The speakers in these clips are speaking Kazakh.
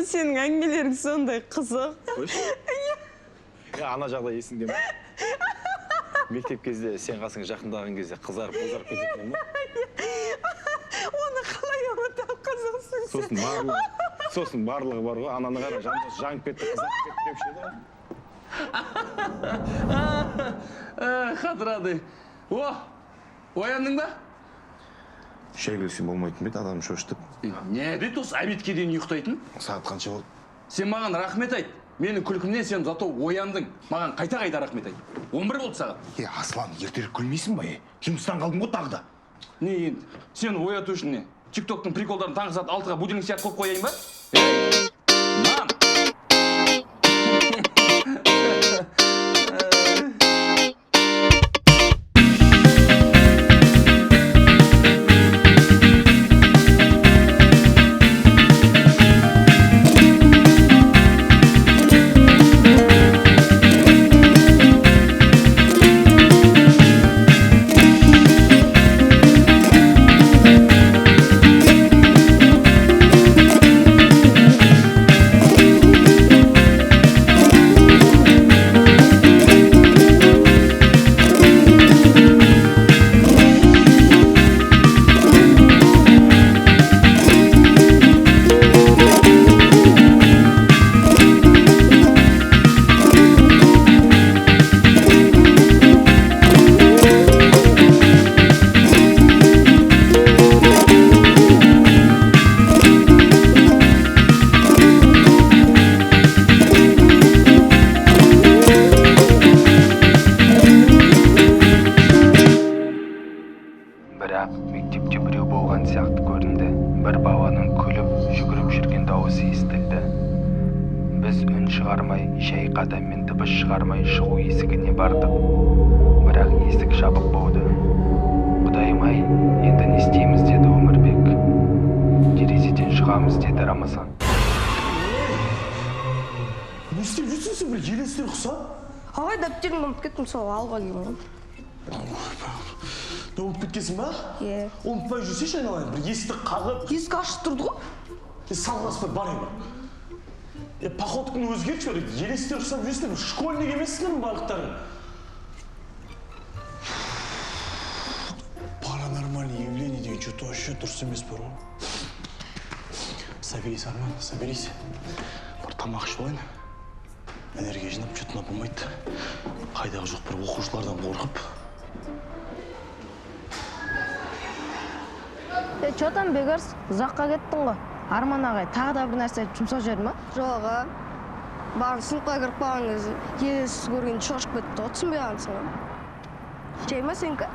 Жандос, сенің әңгімелерің сондай қызық. Қойшы. Е, ана жағдай есіңде ме? Мектеп кезде сен қасыңа жақындаған кезде қызарып бозарып кететін ме? Оны қалай ұмытамын, қызықсың сен. Сосын барлығы бар ғой, ананы қара, Жандос жанып кетті, қызарып кетті деуші еді ғой. Қатырады. О, ояндың ба? Шай келсең болмайтын ба еді, адам шошытып. Не деді осы обедке дейін ұйықтайтын? Сағат қанша болды? Сен маған рахмет айт. Менің күлкімнен сен зато ояндың. Маған қайта-қайта рахмет айт. 11 болды сағат. Е, Аслан, ертерек күлмейсің ба, е? Жұмыстан қалдым ғой тағы да. Не енді? Сені ояту үшін не? Тиктоктың приколдарын таңғы сағат 6-ға будильник сияқты қойып қояйын ба? Ей, мам! Бірақ мектепте біреу болған сияқты көрінді. Бір баланың күліп, жүгіріп жүрген дауысы естілді. Біз үн шығармай, жай қадаммен дыбыс шығармай шығу есігіне бардық. Бірақ есік жабық болды. Құдайым-ай, енді не істейміз, деді Өмірбек. Терезеден шығамыз, деді Рамазан. Не істеп жүрсің сен, бір елестер ұқсап? Ағай, дәптерімді ұмытып кеттім, сол алға келгенмін ғой. Не, ұмытып кеткенсің ба? Е. Ұмытпай жүрсейші, айналайын, бір есікті қағып. Есік ашық тұрды ғой. Е, салғыласпай бар енді. Е, походканы өзгертші, бір елестер ұқсап жүрсіңдер, бір школьник емессіңдер ме барлықтарың? Паранормальное явление деген что-то вообще дұрыс емес бар ғой. Соберись, Арман, соберись. Бір тамақ ішіп алайын. Энергия жинап, что-то мына болмайды. Қайдағы жоқ бір оқушылардан қорқып. Е, че там, Бекарс, ұзаққа кеттің ғой. Арман ағай тағы да бір нәрсе айтып жұмсап жіберді ма? Жоқ, аға. Маған сыныпқа кіріп қалған кезде елес көрген шошып кетті ғой, түсінбей қалғансың ғой. Жай ма сенікі?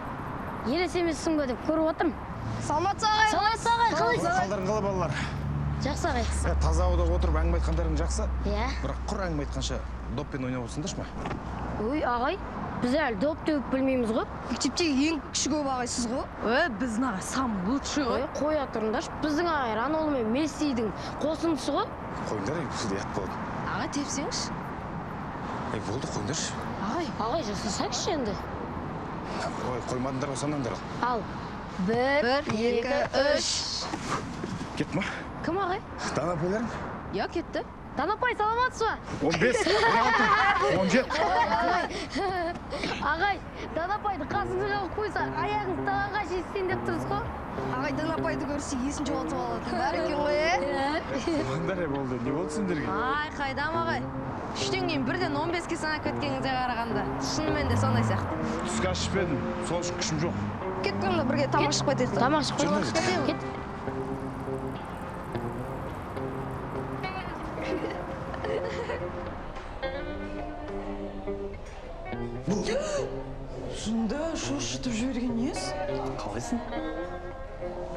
Елес емессің бе деп көріп отырмын. Саламатсыз, ағай. Саламатсыз, ағай, қалайсыз? Қалдарың қалай, балалар? Жақсы, ағай. Е, таза ауада отырып әңгіме айтқандарың жақсы. Иә. Бірақ құр әңгіме айтқанша доппен ойнап отырсыңдаршы ма? Ой, ағай, біз әлі доп теуіп білмейміз ғой. Мектептегі ең күші көп ағай сіз ғой. Е, біздің ағай самый лучший ғой. Ой, қоя тұрыңдаршы, біздің ағай Роналду мен Мессидің қосындысы ғой. Қойыңдар, ей, ұят болады. Ағай, тепсеңші. Ей, болды, қойыңдаршы. Ағай. Ағай, жасасайықшы енді. Ой, қоймадыңдар ғой, санаңдар. Ал, 1, 2, 3. Кетті ма? Кім, ағай? Дана апайларың? Иә, кетті. Дана апай, саламатсыз ба? 15, 16, 17. Ағай, Дана апайды қасыңызға қойып қойса, аяғыңыз тағанға жетсін деп тұрсыз ғой. Ағай, Дана апайды көрсе есін жоғалтып алатын бар екен ғой, е? Қойыңдар, е, болды. Не болды сендерге? Ай, қайдам, ағай. 3-тен кейін бірден 15-ке санап кеткеніңізге қарағанда, шынымен де сондай сияқты. Түскі ас ішпедім, сол үшін күшім жоқ. Кеттік онда, бірге тамақ ішіп қайтайық та. Тамақ ішіп қойып кет. Жынды, шошытып жіберген несі? Қалайсың?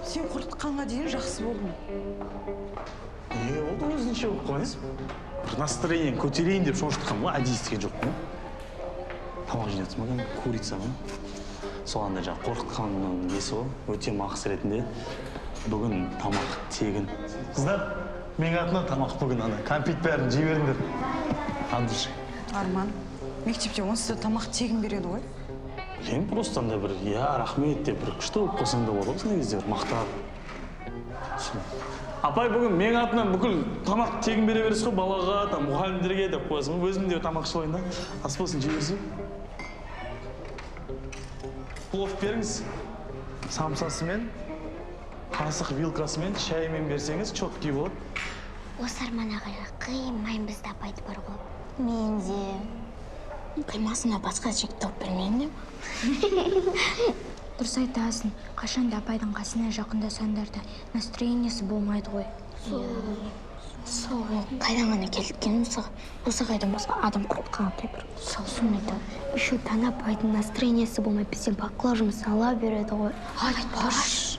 Сен қорқытқанға дейін жақсы болдым. Не болды, өзінше болып қалайсың? Бір настроениені көтерейін деп шошытқан ғой, әдейі істеген жоқпын ғой. Тамақ жеп жатсың ба, кәдімгі курица ма? Сол андай жаңағы қорқытқанның несі ғой, өте мақсы ретінде бүгін тамақ тегін. Қыздар, менің атымнан тамақ бүгін ана кәмпит бәрін жей беріңдер. От души. Арман, мектепте онсыз да тамақ тегін береді ғой. Білемін, просто андай бір, иә, рахмет деп бір күшті болып қалсаң да болады ғой, сондай кезде бір мақтап. Түсін. Апай, бүгін менің атымнан бүкіл тамақ тегін бере бересіз ғой балаға, там мұғалімдерге деп қоясың ғой. Өзім де тамақ ішіп алайын да. Ас болсын, жей берсін. Плов беріңіз. Самсасымен, қасық вилкасымен, шайымен берсеңіз, четкий болады. Осы Арман ағайға қимаймын бізді апайды бар ғой. Мен де. Қимасына басқа жігіт тауып бермейін деп. Дұрыс айтасың, қашанда апайдың қасына жақындасаңдар да настроениесі болмайды ғой. Сол қайдан ғана келді екен осы ағайдан басқа адам құрып қалғандай бір. Сол соны айтамын. Еще Дана апайдың настроениесі болмай бізден бақылау жұмысын ала береді ғой. Айтпашы.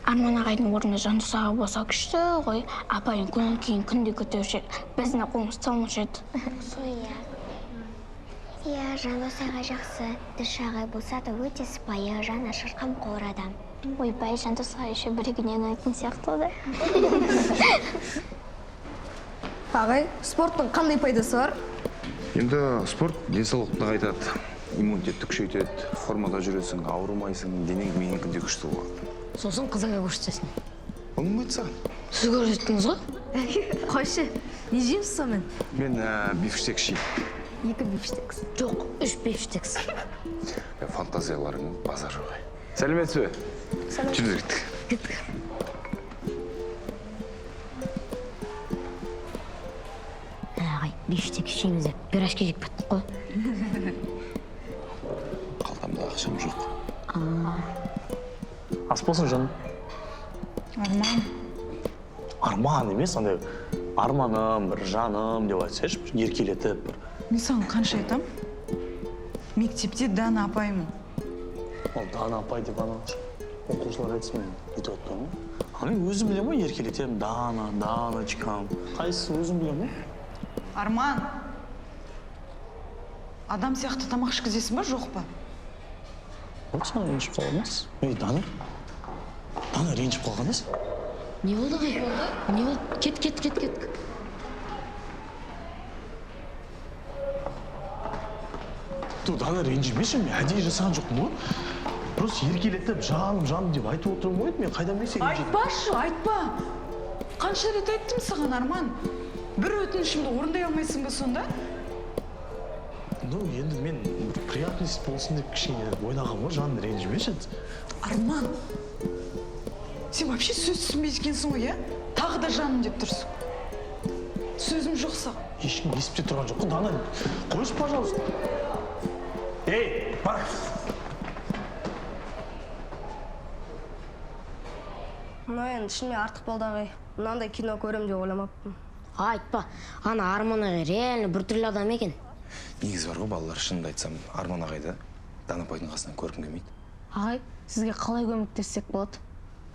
Арман ағайдың орнына Жандос аға болса күшті ғой. Апайдың көңіл күйін күнде көтеруші еді. Біздің қолымыз салмаушы еді. Сол иә. Иә, Жандос аға жақсы. Дұрыс ағай болса да өте сыпайы, жанашыр, қамқор адам. Ойбай, Жандос аға еще бірігінен ұнайтын сияқты да. Ағай, спорттың қандай пайдасы бар? Енді спорт денсаулықты нығайтады, иммунитетті күшейтеді, формада жүресің, ауырмайсың, денең меніңкіндей күшті болады. Сосын қызыңа көрсетесің. Оны кім айтты саған? Сіз көрсеттіңіз ғой? Қойшы, не жейміз сонымен? Мен бифштекс жеймін. 2 бифштекс. Жоқ, 3 бифштекс. Фантазияларың базар жоқ. Сәлеметсіз бе? Жүріңіз, кеттік. Кеттік. Ағай, бифштекс жейміз деп пирожки жеп кеттік қой. Қалтамда ақшам жоқ. Ас болсын, жаным. Арман. Арман емес, андай арманым, бір жаным деп айтсайшы, еркелетіп бір. Мен саған қанша айтам? Мектепте Дана апаймын. Ол Дана апай деп ана оқушылар айтсын, мен өйтіп айтпаймын ғой. А мен өзім білемін ғой, еркелетемін. Дана, Даночкам. Қайсысы өзім білемін ғой. Арман! Адам сияқты тамақ ішкізесің ба, жоқ па? Жоқ, саған ренжіп қалған емес. Ей, Дана. Дана ренжіп қалған емес. Не болды ағай? Не болды? Кет, кет, кет, кет. Ту, Дана ренжімеші, мен әдейі жасаған жоқпын ғой. Просто еркелетіп, жаным, жаным деп айтып отырмын ғой, мен қайдан білсем ренжиді. Айтпашы, айтпа. Қанша рет айттым саған, Арман? Бір өтінішімді орындай алмайсың ба сонда? Ну, енді мен приятность болсын деп кішкене ойлағанмын ғой, жаным ренжімеші. Арман, сен вообще сөз түсінбейді екенсің ғой, иә? Тағы да жаным деп тұрсың. Сөзім жоқ саған. Ешкім естіп те тұрған жоқ қой, Дана, қойшы, пожалуйста. Ей, бар. Мына енді шынымен артық болды ағай. Мынандай кино көрем деп ойламаппын. Айтпа, ана Арман ағай реально біртүрлі адам екен. Негізі бар ғой, балалар, шынымды айтсам, Арман ағайды Дана апайдың қасынан көргім келмейді. Ағай, сізге қалай көмектессек болады?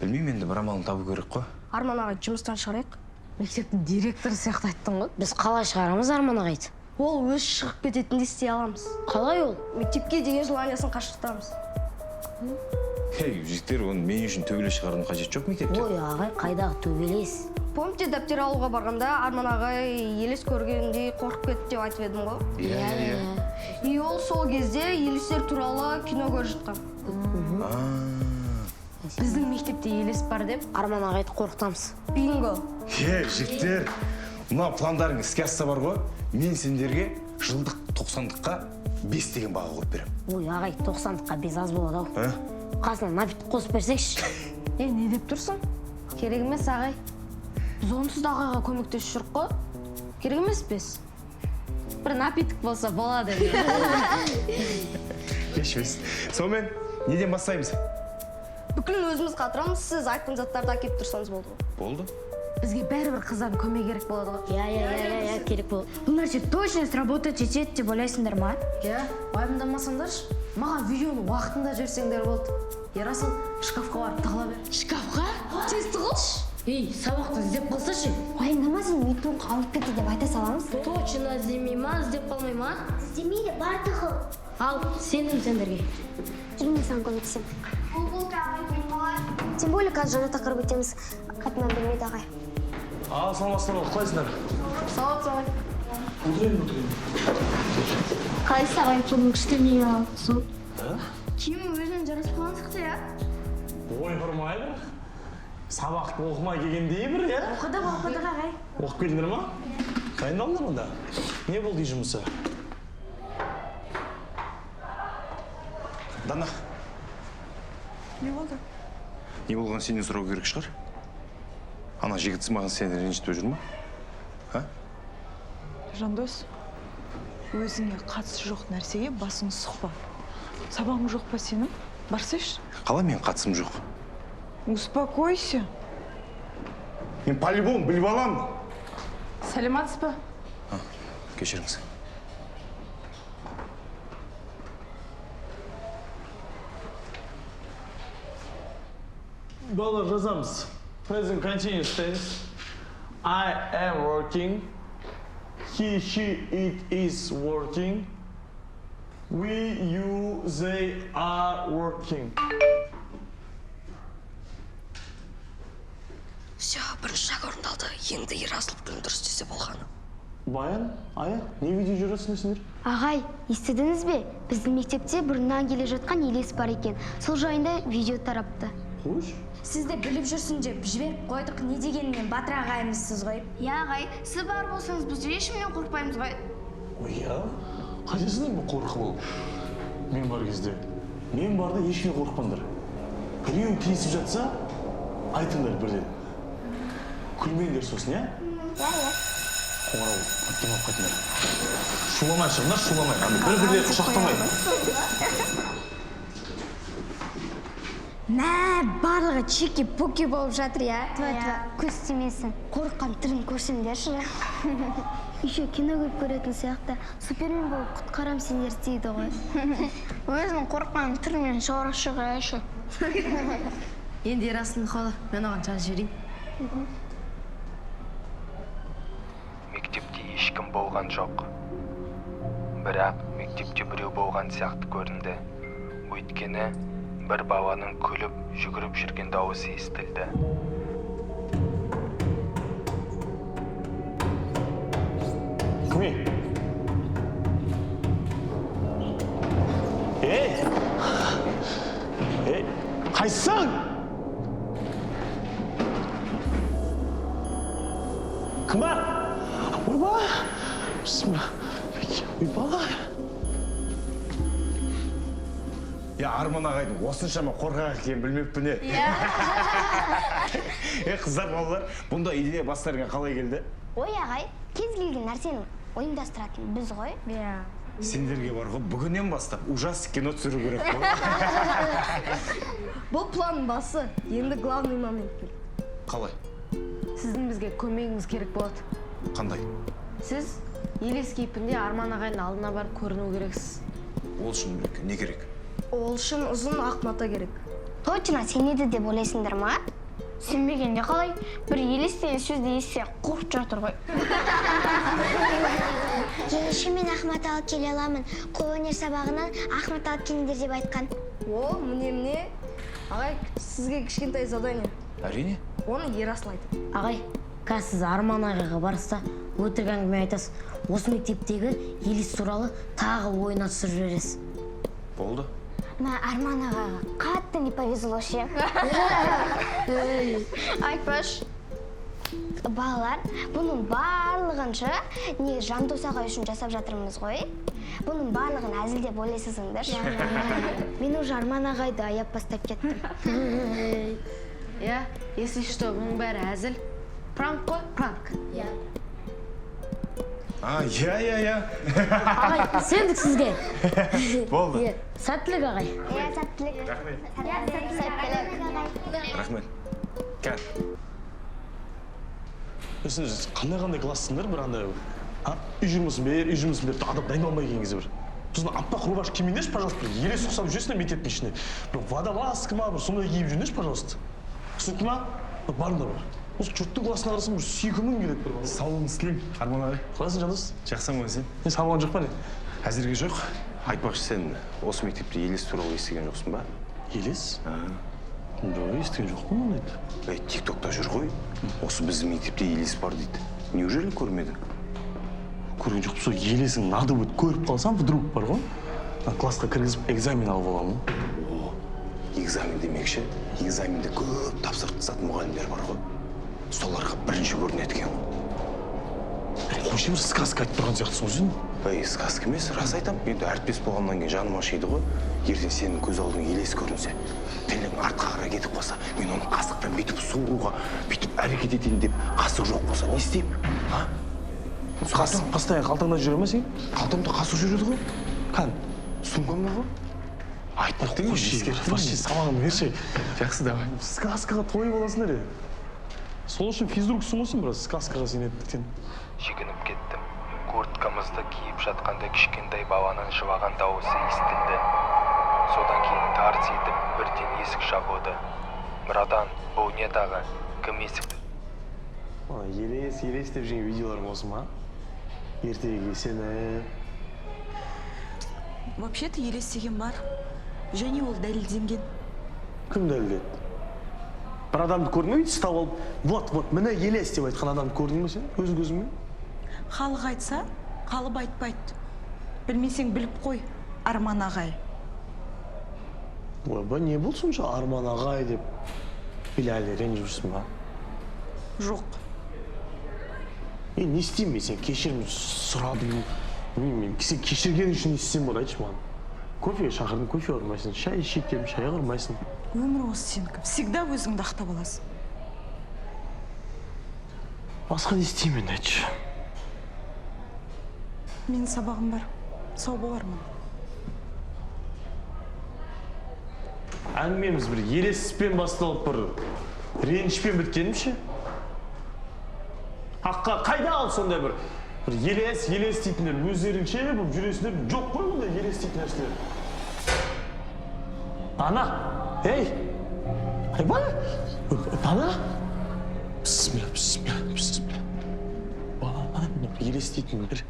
Білмеймін енді, бір амалын табу керек қой. Арман ағай жұмыстан шығарайық. Мектептің директоры сияқты айттың ғой. Біз қалай шығарамыз Арман ағайды? Ол өз шығып кететіндей істей аламыз. Қалай ол? Мектепке деген желаниясын қашықтырамыз. Ей, жігіттер, оны мен үшін төбелес шығарудың қажеті жоқ мектепте. Ой, ағай, қайдағы төбелес? Помните, дәптер алуға барғанда Арман ағай елес көргендей қорқып кетті деп айтып едім ғой. Иә, иә. И ол сол кезде елестер туралы кино көріп жатқан. Біздің мектепте елес бар деп Арман ағайды қорқытамыз. Бинго. Е, жігіттер, мына пландарың іске асса бар ғой, мен сендерге жылдық 90-дыққа 5 деген баға қойып беремін. Ой, ағай, 90-дыққа 5 аз болады ау. А? Қасына напиток қосып берсекші. Е, не деп тұрсың? Керек емес, ағай. Біз онсыз да ағайға көмектесіп жүрік қой. Керек емес 5. Бір напиток болса болады. Кешіріңіз. Сонымен, неден бастаймыз? Бүкіл өзіміз қатырамыз, сіз айтқан заттарды әкеліп тұрсаңыз болды ғой. Болды. Бізге бәрібір қыздардың көмегі керек болады ғой. Иә, иә, иә, иә, керек болады. Бұл нәрсе точно сработать етеді деп ойлайсыңдар ма? Иә, уайымдамасаңдаршы. Маған видеоны уақытында жіберсеңдер болды. Ерасыл, шкафқа барып тығыла бер. Шкафқа? Тез тығылшы. Ей, сабақты іздеп қалсашы. Уайымдама, сен өйтіп алып кетті деп айта саламыз. Точно іздемей ма, іздеп қалмай ма? Іздемейді, бар тығыл. Ал, сендім сендерге. Жүр, мен саған көмектесемін. Тем более қазір жаңа тақырып өтеміз. Қатынан білмейді ағай. Ал, саламатсыздар ма, қалайсыңдар? Саламатсыз ағай. Отырайын, отырайын. Қалайсыз ағай, бүгін күшті не алыпсың? Киімі өзінің жарасып қалған сияқты, иә? Ой, бармай бірақ. Сабақты оқымай келгендей бір, иә? Оқыдық, оқыдық, ағай. Оқып келдіңдер ма? Дайындалдыңдар онда. Не болды үй жұмысы? Дана. Не болды? Не болған, сенен сұрау керек шығар. Ана жігіт маған сені ренжітіп жүр ма? А? Жандос, өзіңе қатысы жоқ нәрсеге басың сұқпа. Сабағың жоқ па сенің? Барсайшы. Қалай мен қатысым жоқ? Успокойся. Мен по-любому біліп аламын. Сәлеметсіз ба? Кешіріңіз. Балалар, жазамыз. Present continuous tense. I am working. He, she, it is working. We, you, they are working. Все, бірінші шаг орындалды. Енді Ерасыловтың дұрыс десе болғаны. Баян, Ая, не видео жүресіңдер сендер? Ағай, естідіңіз бе? Біздің мектепте бұрыннан келе жатқан елес бар екен. Сол жайында видео тарапты. Қойшы. Сізді біліп жүрсін деп жіберіп қойдық. Не дегенмен батыр ағайымызсыз ғой. Иә, ағай, сіз бар болсаңыз, біз ешкімнен қорықпаймыз ғой. Ой, иә? Қайтесіңдер ме қорқып ол? Мен бар кезде. Мен барда ешкімнен қорықпаңдар. Біреу тиісіп жатса, айтыңдар бірден. Күлмеңдер сосын, иә? Иә, иә. Қоңырау әпкем алып қайтыңдар. Шуламай шығыңдар, шуламай. Андай бір-бірлері құшақтамай. Мә, барлығы чики-пуки болып жатыр, иә. Тва, тва, көз тимесін. Қорыққан түрін көрсеңдерші. Еще кино көп көретін сияқты. Супермен болып құтқарам сендерді дейді ғой. Өзінің қорыққан түрімен жаура шығайшы. Енді Ерасылдың қолы, мен оған жазып жіберейін. Мектепте ешкім болған жоқ. Бірақ мектепте біреу болған сияқты көрінді. Өйткені бір баланың күліп жүгіріп жүрген дауысы естілді. Кім? Ей! Ей, қайсың? Кім бар? Ойбай! Бісміллә. Ойбай! Я, Арман ағайдың осыншама қорқақ екенін білмеппін, е. Е, қыздар, балалар, бұндай идея бастарыңа қалай келді? Ой, ағай, кез келген нәрсені ұйымдастыратын біз ғой. Иә. Сендерге бар ғой, бүгіннен бастап ужастик кино түсіру керек қой. Бұл планның басы. Енді главный момент келді. Қалай? Сіздің бізге көмегіңіз керек болады. Қандай? Сіз елес кейпінде Арман ағайдың алдына барып көріну керексіз. Ол үшін не керек? Ол үшін ұзын ақ мата керек. Точно сенеді деп ойлайсыңдар ма? Сенбегенде қалай? Бір елес деген сөзді естісе қорқып жатыр ғой. Ендеше мен ақ мата алып келе аламын. Қолөнер сабағынан ақ мата алып келіңдер деп айтқан. О, міне, міне. Ағай, сізге кішкентай задание. Әрине. Оны Ерасыл айтады. Ағай, қазір сіз Арман ағайға барсыз да өтірік әңгіме айтасыз. Осы мектептегі елес туралы тағы ойына түсіріп жібересіз. Болды. Мә, Арман ағаға қатты не повезло ше. Айтпашы. Балалар, бұның барлығын шы, не Жандос ағай үшін жасап жатырмыз ғой. Бұның барлығын әзіл деп ойлайсызыңдаршы. Мен уже Арман ағайды аяп бастап кеттім. Иә, если что, бұның бәрі әзіл. Пранк қой, пранк. Иә. А, иә, иә, иә. Ағай, сендік сізге. Болды. Иә, сәттілік, ағай. Иә, сәттілік. Рахмет. Иә, сәттілік. Рахмет. Кәл. Сендер қандай-қандай классыңдар бір андай, а? Үй жұмысын бер, үй жұмысын бер, адам дайындалмай келген кезде бір. Сосын аппақ рубашка кимеңдерші, пожалуйста, бір елес ұқсап жүресіңдер мектептің ішінде. Бір водолазка ма, бір сондай киіп жүріңдерші, пожалуйста. Түсінікті ма? Барыңдар бар. Осы жұрттың классына қарасам, бір сүйкімім келеді бір. Саулығыңызды тілеймін, Арман ағай. Қалайсың, Жандос? Жақсымын ғой, сен? Не, сабағың жоқ па, не? Әзірге жоқ. Айтпақшы, сен осы мектепте елес туралы естіген жоқсың ба? Елес? Жоқ, естіген жоқпын ондайды. Ей, тиктокта жүр ғой. Осы біздің мектепте елес бар дейді. Неужели көрмедің? Көрген жоқпын. Сол елесің надо будет көріп қалсам, вдруг бар ғой. Ана классқа кіргізіп экзамен алып аламын ғой. О, Экзамен демекші, экзаменді көп тапсырып тастатын мұғалімдер бар ғой. Соларға бірінші көрінеді екен ғой. Қойшы, бір сказка айтып тұрған сияқтысың ғой сен. Ей, сказка емес, рас айтам. Енді әріптес болғаннан кейін жаным ашиды ғой. Ертең сенің көз алдың елес көрінсе, тілің артқа қарай кетіп қалса, мен оны қасықпен бүйтіп суыруға, бүйтіп әрекет етейін деп қасық жоқ болса, не істеймін? А? Қасық постоянно қалтаңда жүре ма сен? Қалтамда қасық жүреді ғой. Қан. Сумкамда ғой. Айтпақ деген Вообще сабағыңды берші. Жақсы, давай. Сказкаға тойып аласыңдар е. Сол үшін физруксың ғой сен біраз, сказкаға сенетіндіктен. Шегініп кеттім. Курткамызды киіп жатқанда кішкентай баланың жылаған дауысы естілді. Содан кейін тарс етіп бірден есік жабылды. Братан, бұл не тағы? Кім есікті? Ана елес, елес деп жүрген видеоларың осы ма? Ертегіге сеніп. Вообще-то елес деген бар. Және ол дәлелденген. Кім дәлелдеді? Бір адамды көрдің бе, бүйтіп ұстап алып, вот, вот, міне елес деп айтқан адамды көрдің бе сен өз көзіңмен? Халық айтса, қалып айтпайды. Білмесең біліп қой, Арман ағай. Ойбай, не болды сонша Арман ағай деп? Или әлі ренжіп жүрсің ба? Жоқ. Е, не істеймін мен, сен кешірім сұрадым. Білмеймін, мен сен кешірген үшін не істесем болады, айтшы маған. Кофеге шақырдым, кофе ұрмайсың, шай ішейік дедім, шай ұрмайсың. Өмір осы сенікі. Всегда өзіңді ақтап аласың. Басқа не істеймін енді, айтшы. Менің сабағым бар. Сау бол, Арман. Әңгімеміз бір елеспен басталып, бір ренішпен біткенім ше? Аққа қайда ал сондай бір елес, елес дейтіндер өздерінше болып жүресіңдер, жоқ қой ондай елес дейтін нәрселер. Дана, ей, айбай, Дана. Бісміллә, бісміллә, бісміллә. Елес дейтіндер.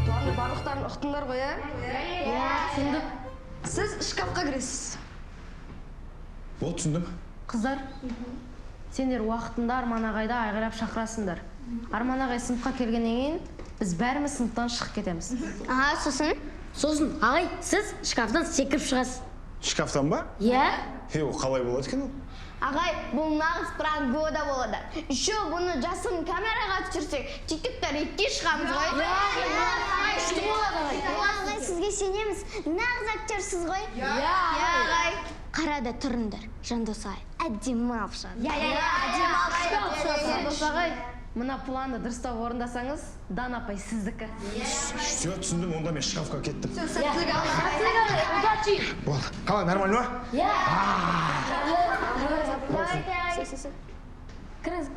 Планды барлықтарын ұқтыңдар ғой, ә? Иә, түсіндік. Сіз шкафқа кіресіз. Болды, түсіндім. Қыздар, сендер уақытында Арман ағайды айғайлап шақырасыңдар. Арман ағай сыныпқа келгеннен кейін біз бәріміз сыныптан шығып кетеміз. Аха, сосын? Сосын, ағай, сіз шкафтан секіріп шығасыз. Шкафтан ба? Иә. Е, ол қалай болады екен ол? Ағай, бұл нағыз пранк года болады. Еще бұны жасырын камераға түсірсек, тиктокта ретке шығамыз ғой. Иә, күшті болады ағай. Ағай, сізге сенеміз. Нағыз актерсіз ғой. Иә, ағай. Қарада тұрыңдар, Жандос ағай. Әдемі алып шығады. Иә, иә, әдемі алып шығады. Жандос ағай, мына планды дұрыстап орындасаңыз, Дана апай сіздікі. Все, түсіндім, онда мен шкафқа кеттім. Сәттілік ағай. Удачи! Болды. Қалай, нормально ма? Иә! Давайте, ағай. Кіріңіз.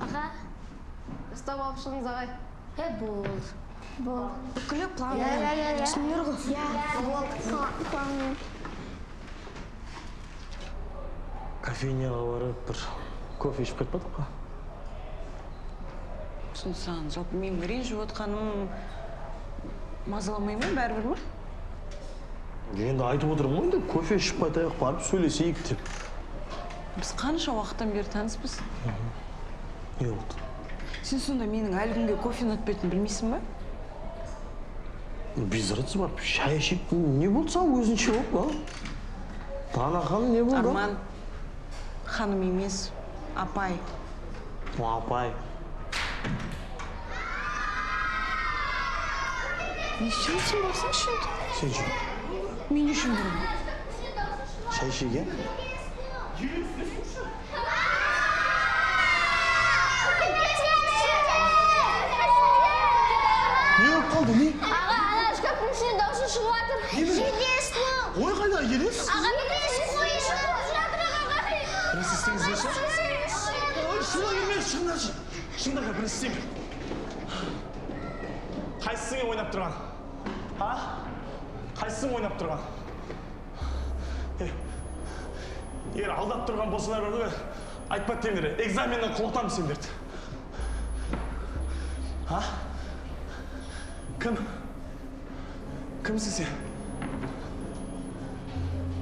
Аға. Ұстап алып шығыңыз, ағай. Е, болды. Болды. Бүкілі план. Иә, иә, иә. Түсіндіңдер ғой. Иә. План. Кофейняға барып бір кофе ішіп қайтпадық па? Түсін саған, жалпы менің ренжіп отқаным мазаламай ма, бәрібір ма? Енді айтып отырмын ғой, енді кофе ішіп қайтайық, барып сөйлесейік деп. Біз қанша уақыттан бері таныспыз? Не болды? Сен сонда менің әлі күнге кофе ұнатпайтынын білмейсің ба? Без разницы барып шай ішіп, не болды саған өзінше болып, а? Дана ханым, не болды? Арман, ханым емес, апай. Апай. Не істеу сен барсаңшы енді. Сен ше? Мен не үшін барамын? Шай ішейік, Не болып қалды, не? Аға, ана шкафтың ішінен дауысы шығып жатыр. Елес бұл. Ой, қайда елес? Аға, елес қой, шығып жатыр, аға. Бірінші істеңіздерші. Ой, шыда келмей, шығыңдаршы. Шыңдар, бірінші істеңдер. Қайсысың ойнап тұрған? А? Қайсысың ойнап тұрған? Егер алдап тұрған болсаңдар бар ғой, айтпа деңдер, экзаменнен құлатамын сендерді. А? Кім? Кімсің сен?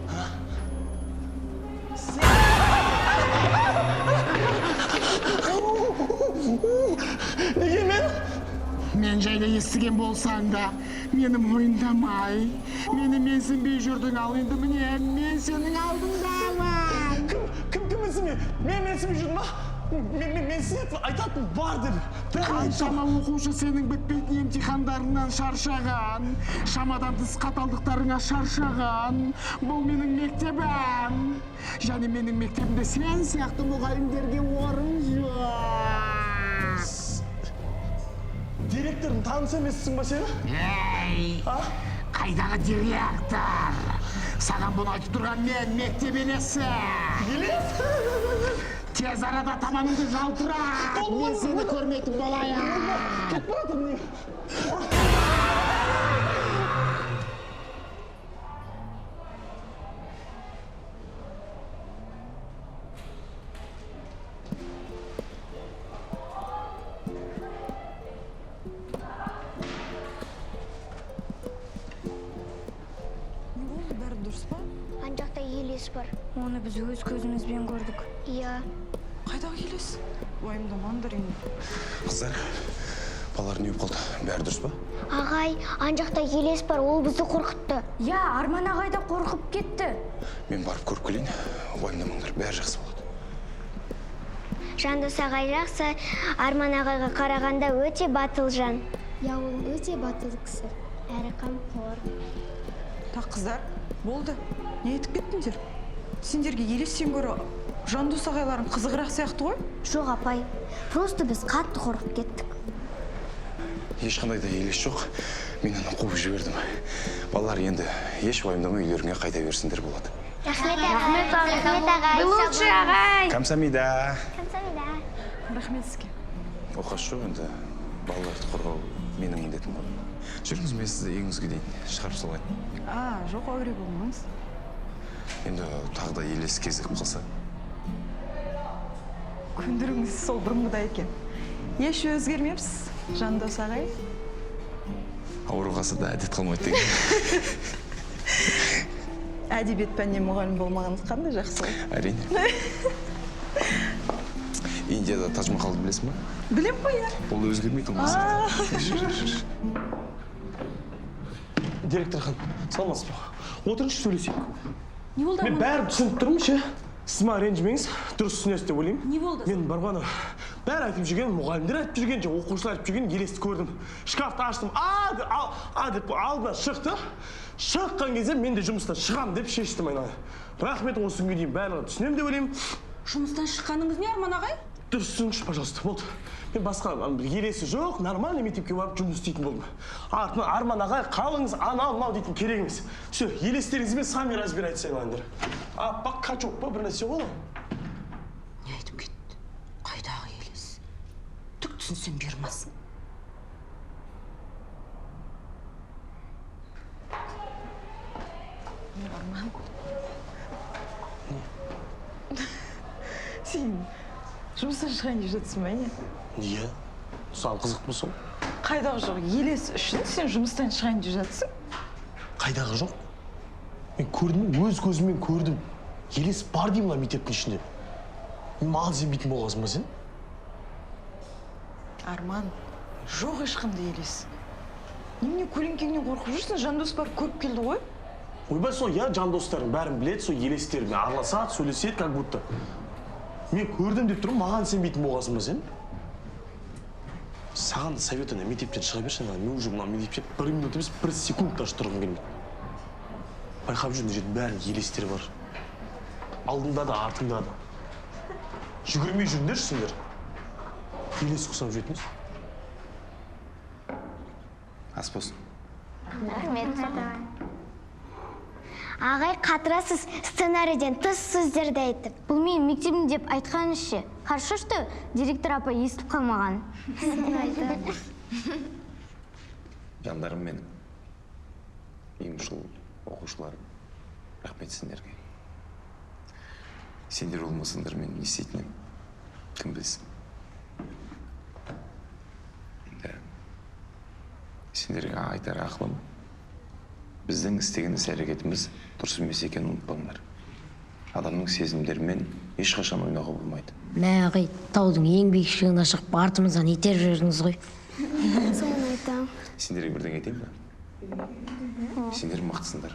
А? Неге мен? Мен жайлы естіген болсаң да, мені мойындамай, мені менсінбей жүрдің, ал енді міне, мен сенің алдыңдамын. Кім менсінбей? Мен менсінбей жүрдім ба? Мен менсінетін айтатын бар деп. Қаншама оқушы сенің бітпейтін емтихандарыңнан шаршаған, шамадан тыс қаталдықтарыңа шаршаған. Бұл менің мектебім. Және менің мектебімде сен сияқты мұғалімдерге орын жоқ. Директордың танысы емессің ба сен? Ей! Қайдағы директор? Саған бұны айтып тұрған мен, мектеп елесі. Елес? Тез арада табаныңды жалтырат. Мен сені көрмейтін болайын. Кетіп бара жатырмын. Не болды, бәрі дұрыс па? Ан жақта елес бар. Оны біз өз көзімізбен көрдік. Иә. Қайдағы елес? Уайымдамаңдар енді. Қыздар, балалар не болып қалды? Бәрі дұрыс па? Ағай, ан жақта елес бар, ол бізді қорқытты. Иә, Арман ағай да қорқып кетті. Мен барып көріп келейін. Уайымдамаңдар, бәрі жақсы болады. Жандос ағай жақсы, Арман ағайға қарағанда өте батыл жан. Иә, ол өте батыл кісі, әрі қамқор. Так, қыздар, болды. Не айтып кеттіңдер? Сендерге елестен гөрі Жандос ағайларың қызығырақ сияқты ғой? Жоқ, апай, просто біз қатты қорқып кеттік. Ешқандай да елес жоқ. Мен оны қуып жібердім. Балалар енді еш уайымдамай үйлеріңе қайта берсіндер болады. Рахмет ағай. Рахмет ағай. Вы лучший ағай. Камсамида. Камсамида. Рахмет сізге. Оқасы жоқ, енді балаларды қорғау менің міндетім ғой. Жүріңіз, мен сізді үйіңізге дейін шығарып салайын. А, жоқ, әуре болмаңыз. Енді тағы да елес кезігіп қалса. Көндіріңіз сол бұрынғыдай екен. Еш өзгермепсіз, Жандос ағай. Ауру қалса да әдет қалмайды деген. Әдебиет пәнінен мұғалім болмағаныңыз қандай жақсы ғой. Әрине. Индияда Тадж Махалды білесің ба? Білем ғой, иә. Ол өзгермейді ол сияқты. Директор ханым, саламатсыз ба? Отырыңызшы, сөйлесейік. Не болды, Мен Арман? бәрін түсініп тұрмын ше. Сіз маған ренжімеңіз, дұрыс түсінесіз деп ойлаймын. Не болды? Мен барғаны бәрі айтып жүрген, мұғалімдер айтып жүрген, же оқушылар айтып жүрген елесті көрдім. Шкафты аштым, а деп, а деп алдына шықты. Шыққан кезде мен де жұмыстан шығамын деп шештім айналайын. Рахмет, осы күнге дейін барлығын түсінемін деп ойлаймын. Жұмыстан шыққаныңыз не, Арман ағай? Дұрыс түсініңізші, пожалуйста, болды. Мен басқа елесі жоқ, нормальный мектепке барып жұмыс істейтін болдым. Артынан Арман ағай, қалыңыз, анау мынау дейтін керек емес. Все, елестеріңізбен сами разбирайтесь, айналайындар. Аппақ качок па, бір нәрсе ғой ол? Не айтып кетті? Қайдағы елес? Түк түсінсем бермасын. Арман. Сен жұмыстан шығайын деп жатсың ба, не? Иә. Саған қызық па сол? Қайдағы жоқ, елес үшін сен жұмыстан шығайын деп жатсың? Қайдағы жоқ? Мен көрдім, өз көзіммен көрдім. Елес бар деймін мына мектептің ішінде. Маған сенбейтін болғансың ба сен? Арман, жоқ ешқандай елес. Немене көлеңкеңнен қорқып жүрсің? Жандос барып көріп келді ғой. Ойбай, сол иә, жандостарым бәрін біледі, сол елестермен араласады, сөйлеседі, как будто. Мен көрдім деп тұрмын, маған сенбейтін болғансың ба сен? Саған совет, ана мектептен шыға берші, ана мен уже мына мектепте бір минут емес, бір секунд даже тұрғым келмейді. Байқап жүрмін, мына жерде бәрі елестер бар. Алдында да, артыңда да. Жүгірмей жүріңдерші сендер. Елес ұқсап жүретінбіз. Ас болсын. Рахмет. Ағай, қатырасыз сценарийден тыс сөздерді айтып. Бұл менің мектебім деп айтқаныңызшы. Хорошо, что директор апай естіп қалмаған. Жандарым менің, ұйымшыл оқушыларым, рахмет сендерге. Сендер болмасаңдар мен не істейтін едім, кім білсін. Енді сендерге айтар ақылым, біздің істеген іс-әрекетіміз дұрыс емес екенін ұмытпаңдар. Адамның сезімдерімен ешқашан ойнауға болмайды. Мә, ағай, таудың ең биік шыңына шығып, артымыздан итеріп жібердіңіз ғой. Соны айтамын. Сендерге бірдеңе айтайын ба? Сендер мықтысыңдар.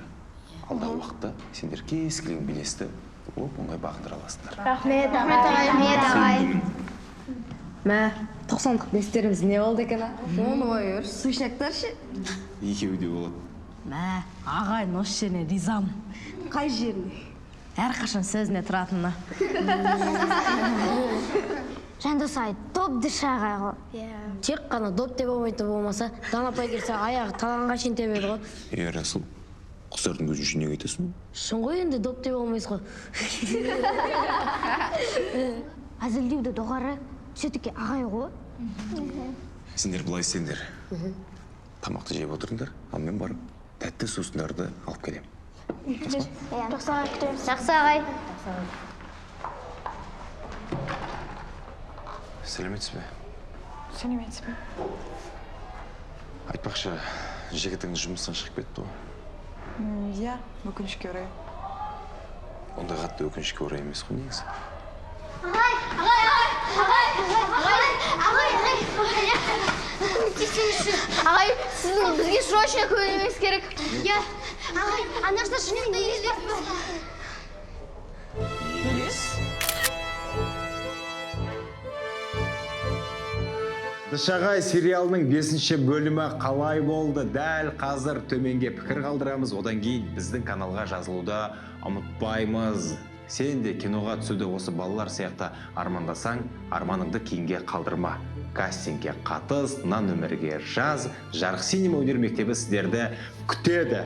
Алдағы уақытта сендер кез келген белесті оп-оңай бағындыра аласыңдар. Рахмет, ағай. Рахмет, ағай. Мә, 90-лық бестеріміз не болды екен, а? Оны ой, бер, сушняктар ше? Екеуі де болады. Мә, ағай, осы жеріне ризамын. Қай жеріне? Әрқашан сөзіне тұратынына. Жандос ағай топ дышы ағай ғой. Тек қана доп деп болмайтын болмаса, Дана апай келсе аяғы таланға шейін тебеді ғой. Е, Расул, қыздардың көзінше неге айтасың? Шын ғой енді, доп деп болмайсыз ғой. Әзілдеуді доғары, все-таки ағай ғой. Сендер былай істеңдер. Тамақты жеп отырыңдар, ал мен барып тәтті сусындарды алып келемін. Жақсы ағай, күтеміз. Жақсы ағай. Сәлеметсіз бе? Сәлеметсіз бе? Айтпақшы, жігітіңіз жұмыстан шығып кетті ғой. Иә, өкінішке орай. Ондай қатты өкінішке орай емес қой негізі. Ағай, ағай, ағай, ағай, ағай, ағай, ағай. Көмектесіңізші. Ағай, сіздің бізге срочно көмегіңіз керек. Иә, ағай, ана жақта шынымен елес бар. Елес? Дышағай сериалының 5-ші бөлімі қалай болды? Дәл қазір төменге пікір қалдырамыз. Одан кейін біздің каналға жазылуды ұмытпаймыз. Сен де киноға түсуді осы балалар сияқты армандасаң, арманыңды кейінге қалдырма. Кастингке қатыс, мына нөмірге жаз. Жарық Синема өнер мектебі сіздерді күтеді.